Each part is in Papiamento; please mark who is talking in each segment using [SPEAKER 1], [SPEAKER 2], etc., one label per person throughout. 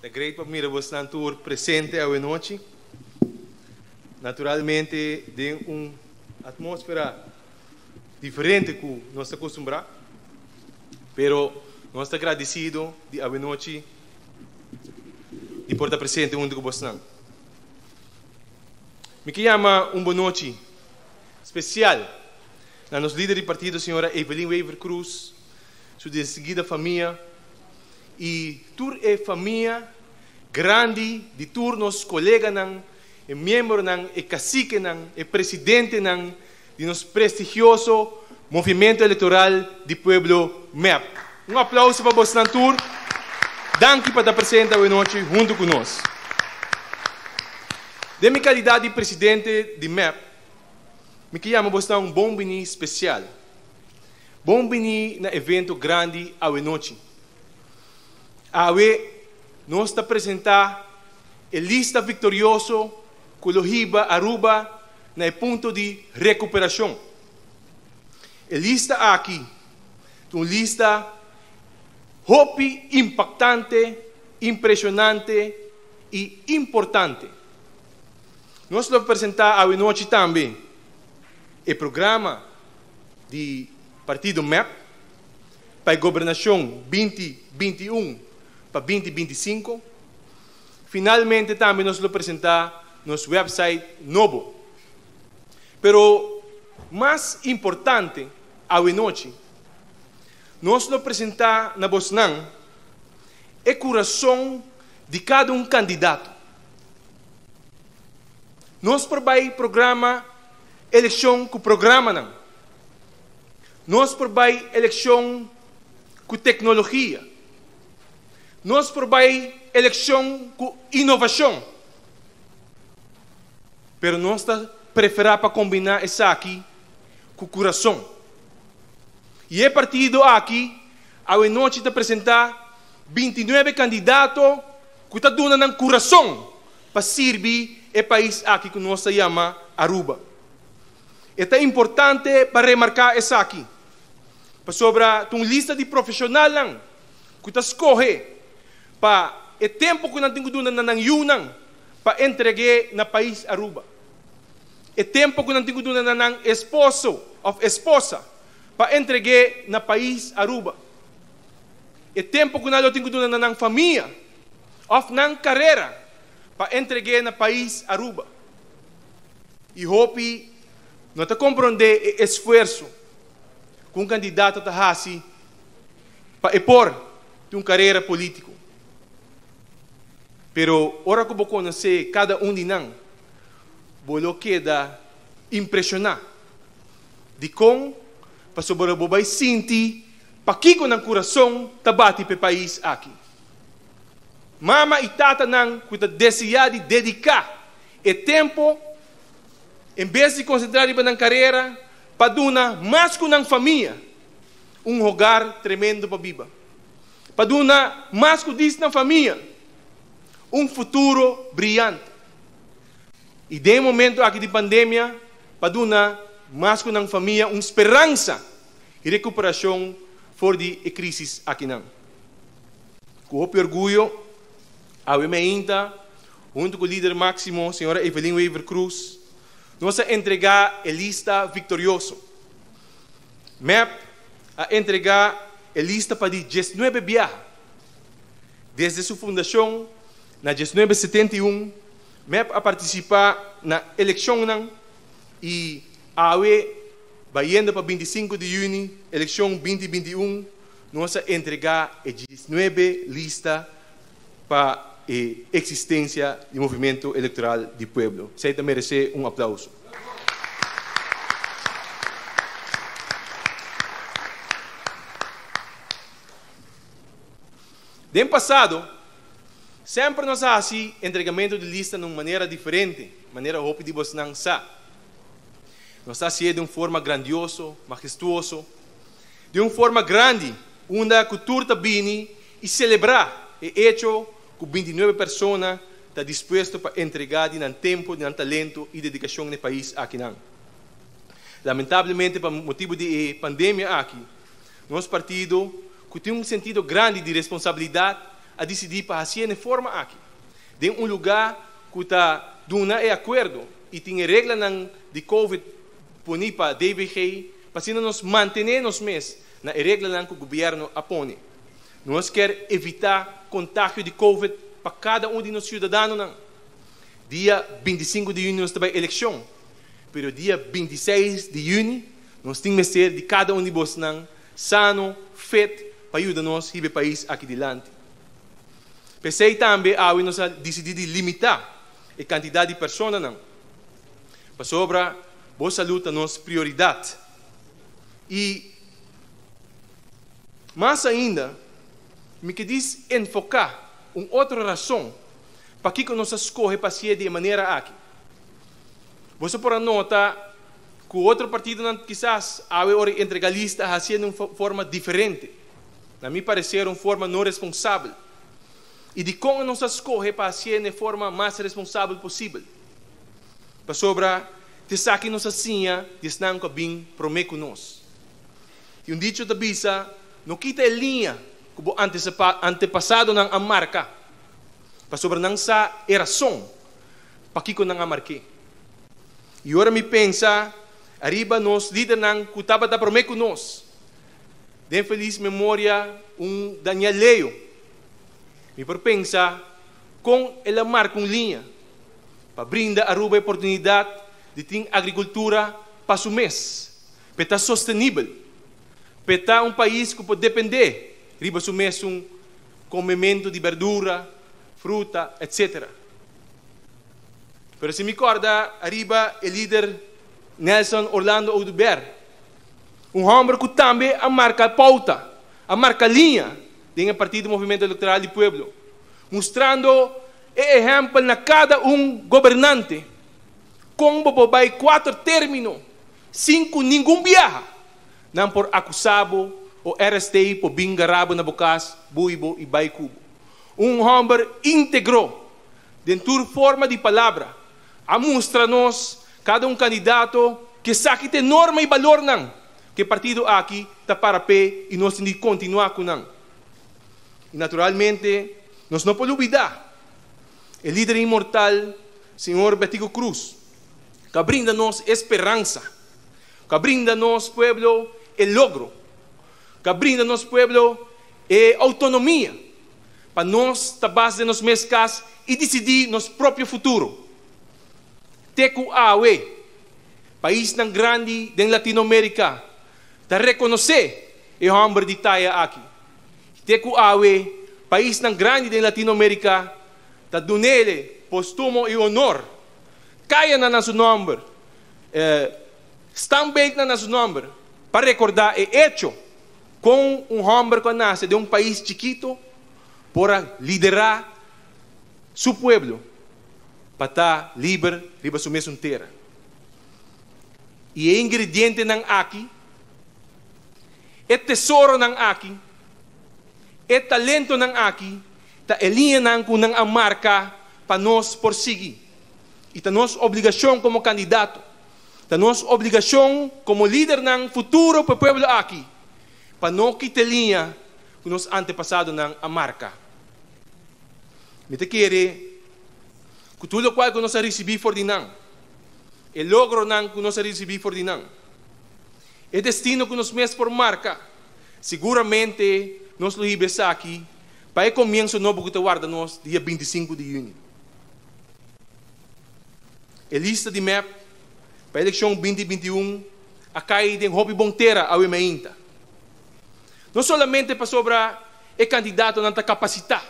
[SPEAKER 1] Ta great pa mira bosnan tur presente awe nochi. Naturalmente den un atmósfera diferente ku nos ta kustumbrá, pero nos ta gradisido di awe nochi di por ta presente huntu ku bosnan. Mi ke yama un bonochi spesial na nos lider di partido señora Evelyn Wever-Croes, su distinguida famia i tur e famia grandi di tur nos koleganan, e miembronan, e kasikenan, e presidentenan di nos prestigioso Movimiento Electoral di Pueblo mep. Un aplauso pa bosnan tur. Danki pa ta presente awe nochi huntu ku nos. Den mi kalidat di presidente di mep, mi ke yama bosnan un bon bini spesial. Bon bini na evento grandi awe nochi. Awe nos ta presenta e lista victorioso cu lo hiba Aruba na e punto di recuperacion. E lista aki ta un lista hopi impactante, impresionante y importante. Nos lo presenta awe nochi tambe e programa di partido mep pa e gobernashon 2021 pa 2025. Finalmente tambe nos lo presentá nos website nobo. Pero mas importante awenochi, nos lo presentá na bosnan e kurason di kada un kandidato. Nos por bai programa elekshon ku programanan. Nos por bai elekshon ku teknologia. Nos por bai elekshon ku inovashon. Pero nos ta preferá pa kombiná esaki ku kurason. I e partido aki awenochi ta presentá 29 kandidato ku ta duna nan kurason pa sirbi e pais aki ku nos ta yama Aruba. E ta importante pa remarká esaki, pasobra ta un lista di profeshonalnan ku ta skohe pa e tempu ku nan tin ku duna na nan yunan pa entreg'é na pais Aruba. E tempu ku nan tin ku duna na nan esposo òf esposa pa entreg'é na pais Aruba. E tempu ku nan lo tin ku duna na nan famia òf nan karera pa entreg'é na pais Aruba. I hopi no ta komprondé e esfuerso ku un kandidato ta hasi pa e por tin un karera polítiko. Pero ora ku bo konosé kada un di nan, bo lo keda impreshoná. Dikon? Pasobra bo bai sinti pakiko nan kurason ta bati pa e pais aki. Mama i tatanan ku ta deseá di dediká e tempu, en bes di konsentrá riba nan karera, pa duna mas ku nan famia un hogar tremendo pa biba, pa duna mas ku dis nan famia un futuro briante, i den e momentu aki di pandemia, pa duna mas ku nan famia un speransa i rekuperashon for di e krísis akinan. Ku hopi orguyo, awe meinta, huntu ku lider máksimo, señora Evelyn Wever-Croes, nos a entregá e lista viktorioso. Mep a entregá e lista pa di 19 biaha. Desde su fundashon na 1971, mep a partisipá na elekshonnan i awe, bayendo pa 25 di yüni, elekshon 2021, Nos a entregá e 19 lista pa e eksistensia di Movimento Elektoral di Pueblo. Esei ta meresé un aplauso. Den pasado, semper nos a hasi entregamentu di lista na un manera diferente, manera hopi di bosnan sa. Nos a hasié den un forma grandioso, mahestuoso. Di un forma grandi unda ku tur ta bini i selebrá e echo ku 29 persona ta dispuesto pa entregá di nan tempu, di nan talento i dedikashon na e pais akinan. Lamentablemente pa motibu di e pandemia aki, nos partido ku tin un sentido grandi di responsabilidat. a disidí pa hasié na e forma aki, den un lugá ku ta duna e akuerdo i tin e reglanan di Covid poní pa DVG pa asina nos mantené nos mes na e reglanan ku gobièrnu a pone. Nos kier evitá kontagio di Covid pa kada un di nos siudadanonan. Dia 25 di yüni nos ta bai elekshon, pero dia 26 di yüni nos tin mester di kada un di bosnan sano, fit pa yuda nos hiba e pais aki dilanti. P'esei tambe awe nos a disidí di limitá e kantidat di personanan, pasobra bo salú ta nos prioridat. I mas ainda, mi ke dis enfoká un otro rason pakiko nos a skohe pa hasié di e manera aki. Boso por a nota ku otro partidonan kisas awe ora e entregá lista a hasié den un forma diferente, na mi pareser un forma no responsabel. I dikon nos a skohe pa hasié na e forma mas responsabel posibel? Pasobra ta esaki nos a siña di esnan ku a bin promé ku nos. I un dicho ta bisa, No kita e liña ku bo antepasadonan a marka, pasobra nan sa e rason pakiko nan a mark'é. I ora mi pensa ariba nos lidernan ku tabata promé ku nos, den felis memoria un Daniel Leo, mi por pensa kon el a marka un liña pa brinda Aruba e oportunidat di tin agrikultura pa su mes, p'e ta sostenibel, p'e ta un pais ku por dependé riba su mesun komementu di berdura, fruta, etc. Pero si mi kòrda ariba e lider Nelson Orlando Oduber, un hòmber ku tambe a marka pouta, a marka liña den e partido Movimento Electoral di Pueblo, mustrando e ehèmpel na kada un gobernante kon bo por bai kuater término sin ku ningun biaha nan por akusá bo o RST por bin gará bo na bo kas, bui bo i bai ku bo. Un hòmber íntegro den tur forma di palabra a mustra nos kada un kandidato ku esaki ta e norma i balornan ku e partido aki ta para p'e i nos tin di kontinuá ku nan. I naturalmente nos no por lubidá e lider inmortal señor Betico Croes ku a brinda nos e speransa, ku a brinda nos pueblo e logro, ku a brinda nos pueblo e outonomia pa nos ta bas den nos mes kas i disidí nos propio futuro. Te ku awe, paisnan grandi den Latinoamérika ta rekonosé e hòmber di taya aki. Te ku awe, paisnan grandi den Latinoamérika ta dun'ele postumo i honor, kayanan na su nòmber, standbeeltnan na su nòmber, pa rekordá e echo kon un hòmber ku a nase den un pais chikito por a liderá su pueblo pa ta liber riba su mesun tera. I e ingredientenan aki, e tesoronan aki, e talentonan aki ta e liñanan ku nan a marka pa nos por sigui. I ta nos obligashon komo kandidato, ta nos obligashon komo lidernan futuro pa e pueblo aki pa no kita e liña ku nos antepasadonan a marka. Mi ta kere ku tur lokual ku nos a risibí for di nan, e logronan ku nos a risibí for di nan, e destino ku nos mes por marka, siguramente nos lo hiba esaki pa e komienso nobo ku ta warda nos dia 25 di yüni. E lista di mep pa elekshon 2021 a kai den hopi bon tera awe mainta. No solamente pasobra e kandidatonan ta kapasitá,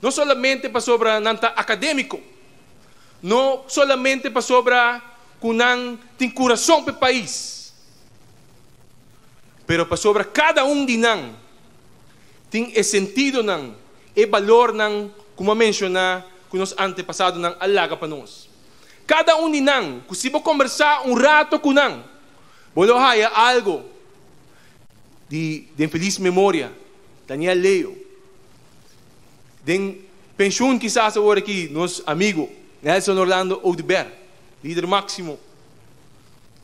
[SPEAKER 1] no solamente pasobra nan ta akadémiko, no solamente pasobra ku nan tin kurason pa e pais, pero pasobra kada un di nan tin e sentidonan, e balornan ku mi a menshoná ku nos antepasadonan a laga pa nos. Kada un di nan ku si bo kombersá un rato ku nan, bo lo haya algo di den felis memoria Daniel Leo. Den penshun kisas awor aki nos amigo Nelson Orlando Oduber, lider máksimo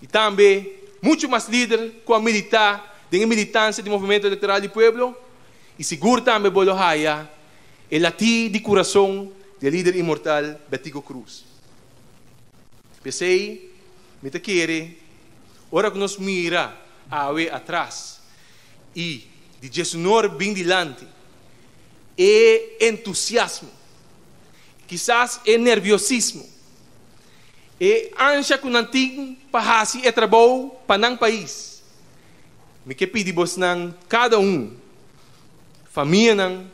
[SPEAKER 1] i tambe muchu mas lider ku a militá den e militansia di Movimento Elektoral di Pueblo i sigur tambe bo lo haya. E latí di kurason di e lider inmortal Betico Croes. P'esei mi ta kere ora ku nos mira awe atras i di djesunor bin dilanti, e entusiasmo, kisas e nerviosismo, e ansha ku nan tin pa hasi e trabou pa nan pais. Mi ke pidi bosnan kada un, famianan,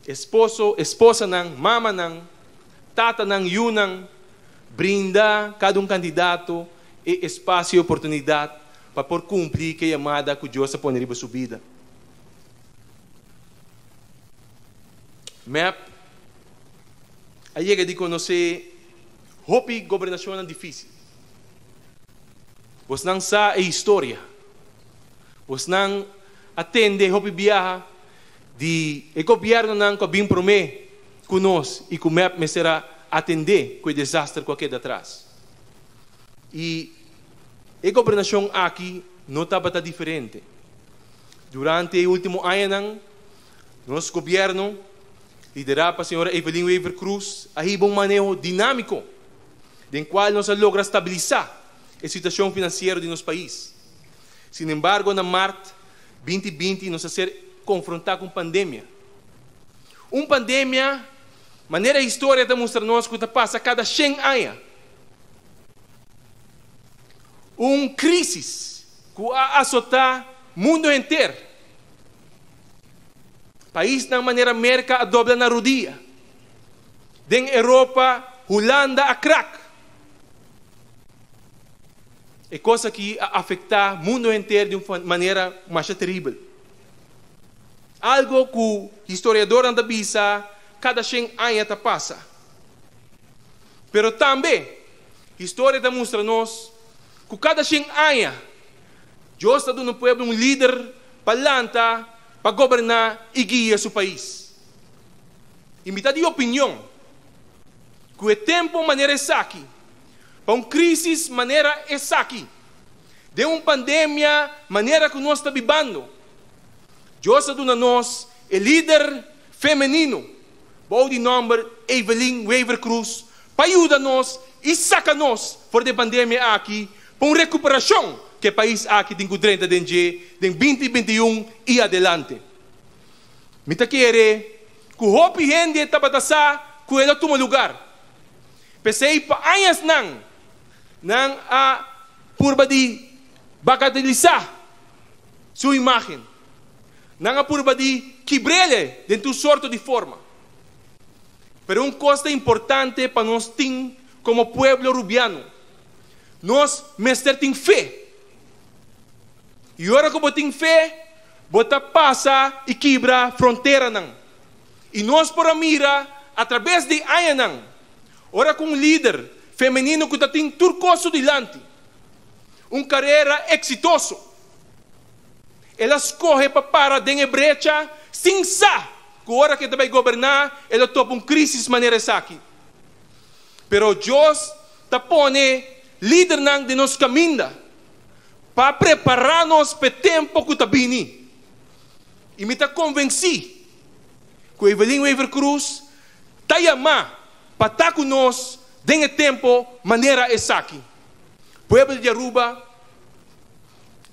[SPEAKER 1] esposo, esposanan, mamanan, tatanan, yunan, brinda kada un kandidato e espasio i oportunidat pa por kumpli ku e yamada ku Dios a pone riba su bida. Mep a yega di konosé hopi gobernashonnan difísil. Bosnan sa e historia. Bosnan a tende hopi biaha di e gobiernonan ku a bin promé ku nos i ku mep mester a atendé ku e desaster ku a keda atras. I e gobernashon aki no tabata diferente. Durante e último añanan nos gobierno, liderá pa señora Evelyn Wever-Croes, a hiba un maneho dinámiko den kual nos a logra stabilisá e situashon finansiero di nos pais. Sinembargo, na mart 2020 nos a ser konfrontá ku un pandemia. Un pandemia, manera historia ta mustra nos, ku ta pasa kada shen aña. Un krísis ku a asotá mundu henter. Paisnan manera Merka a dobla na rudia. Den Europa, Hulanda a krak. E kos aki a afektá mundu henter di un manera masha teribel. Algo ku historiadornan ta bisa kada shen aña ta pasa. Pero tambe historia ta mustra nos ku kada shen aña Dios ta duna un pueblo un lider pa lanta, pa goberná i guia su pais. I mi ta di opinion ku e tempu manera esaki, pa un krísis manera esaki, den un pandemia manera ku nos ta bibando, Dios a duna nos e lider femenino bou di nòmber Evelyn Wever-Croes pa yuda nos i saka nos for di e pandemia aki pa un rekuperashon ku e pais aki tin ku drenta den dje den 2021 i adelante. Mi ta kere ku hopi hende tabata sa ku el a tuma lugar. P'esei pa añasnan nan a purba di bagatelisá su imágen. Nan a purba di kibr'el den tur sorto di forma. Pero un kos ta importante pa nos tin komo pueblo rubiano, nos mester tin fe. I ora ku bo tin fe, bo ta pasa i kibra fronteranan. I nos por a mira atrabes di añanan, ora ku un lider femenino ku ta tin tur kos su dilanti, un karera eksitoso, el a skohe pa para den e brecha sin sa ku ora ku e ta bai goberná el a topa un krísis manera esaki. Pero Dios ta pone lidernan den nos kaminda pa prepará nos p'e tempu ku ta bini. I mi ta konvensí ku Evelyn Wever-Croes ta yamá pa ta ku nos den e tempu manera esaki. Pueblo di Aruba,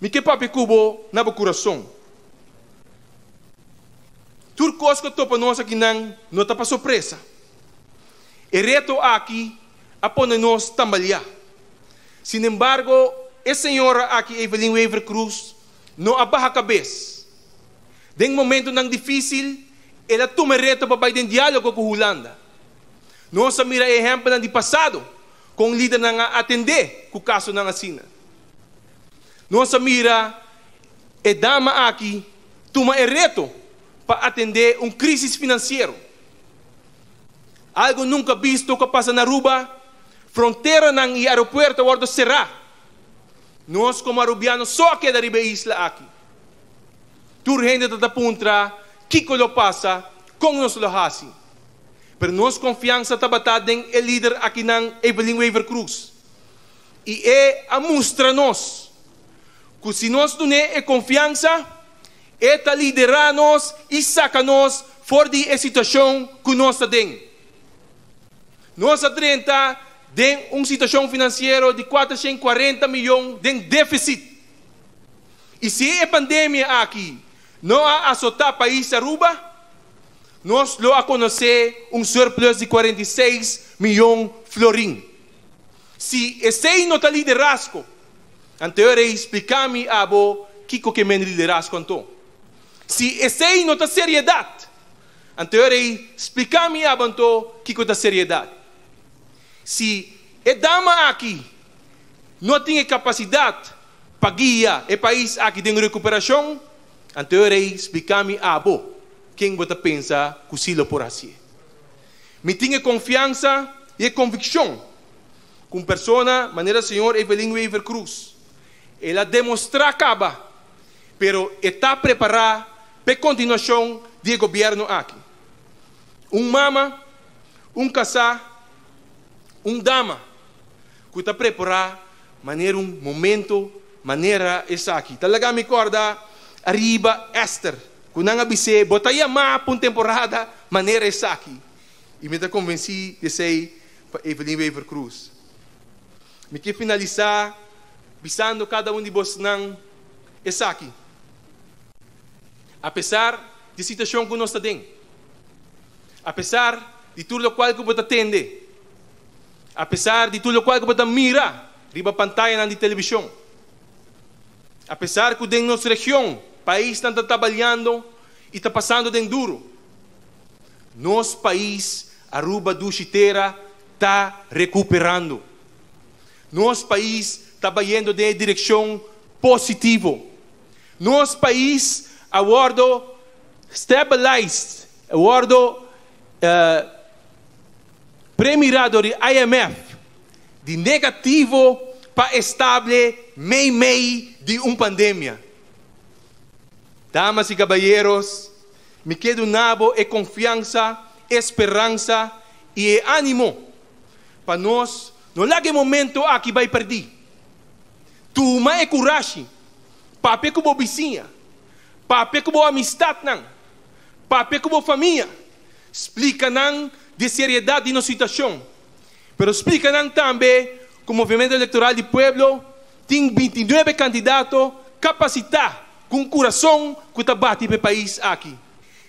[SPEAKER 1] mi ke papia ku bo na bo kurason. Tur kos ku a topa nos akinan no ta pa sorpresa. E reto aki a pone nos tambaliá. Sinembargo, e señora aki, Evelyn Wever-Croes, no a baha kabes. Den momentonan difísil, el a tuma e reto pa bai den diálogo ku Hulanda. Nos a mira e ehèmpelnan di pasado kon lidernan a atendé ku kasonan asina. Nos a mira e dama aki tuma e reto pa atendé un krísis finansiero. Algo nunka bisto ku a pasa na Aruba, fronteranan i aeropuerto a wòrdu será. Nos komo arubiano so a keda riba e isla aki. Tur hende ta ta puntra kiko lo pasa, kon nos lo hasi. Pero nos konfiansa tabata den e lider akinan Evelyn Wever-Croes. I e a mustra nos ku si nos dun'é e konfiansa, e ta liderá nos i saka nos. for di e situashon ku nos ta den. Nos a drenta den un situashon finansiero di 440 mion den défisit. I si e pandemia aki no a asotá pais Aruba, nos lo a konosé un surplus di 46 mion florin. Si esei no ta liderazgo, anto rei splika mi abo kiko ke men liderazgo anto. Si esei no ta seriedat, anto rei splika mi abo anto kiko ta seriedat. Si e dama aki no tin e kapasidat pa guia e pais aki den rekuperashon, anto rei splika mi abo ken bo ta pensa ku sí lo por hasié. Mi tin e konfiansa i e konvikshon ku un persona manera señor Evelyn Wever-Croes, el a demostrá kaba, pero e ta prepará p'e kontinuashon di e gobièrnu aki. Un mama, un kasá, un dama ku ta prepará manera un momento manera esaki. Ta laga mi kòrda ariba Esther, ku nan a bis'é, Bo ta yamá pa un temporada manera esaki. I mi ta konvensí di esei pa Evelyn Wever-Croes. Mi ke finalisá bisando kada un di bosnan esaki, Apesar di situashon ku nos ta den, apesar di tur lokual ku bo ta tende, apesar di tur lokual ku bo ta mira riba pantayanan di televishon, apesar ku den nos region paisnan ta tabaliando i ta pasando den duru, nos pais Aruba dushi tera ta rekuperando. Nos pais ta bayendo den e direkshon positivo. Nos pais a wordo stabilized, a wordo premira dor di IMF di negativo pa estable mei mei di un pandemia. Damas y caballeros, mi ke duna bo e konfiansa, e speransa i e ánimo pa nos no laga e momento aki bai pèrdí. Tuma e kurashi, papia ku bo bisiña, papia ku bo amistatnan, papia ku bo famia, splika nan di e seriedat di nos situashon, pero splika nan tambe ku Movimiento Electoral di Pueblo tin 29 kandidato kapasitá ku un kurason ku ta bati pa e pais aki.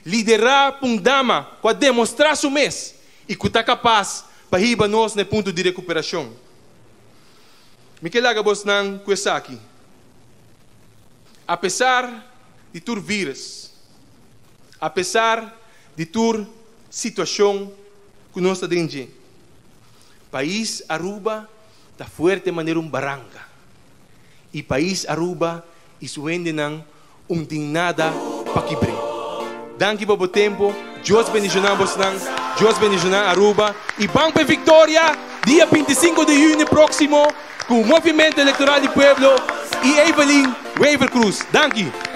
[SPEAKER 1] Liderá pa un dama ku a demostrá su mes i ku ta kapas pa hiba nos na e punto di rekuperashon. Mi ke laga bosnan ku esaki. Apesar di tur vírus, apesar di tur situashon ku nos ta den dje, pais Aruba ta fuerte manera un baranka i pais Aruba i su hendenan un tin nada pa kibr'é. Danki pa bo tempo, Dios bendiciona bosnan, Dios bendiciona Aruba y ban p'e victoria dia 25 di juni proximo cu Movimento Electoral di Pueblo y Evelyn Wever-Croes. Danki.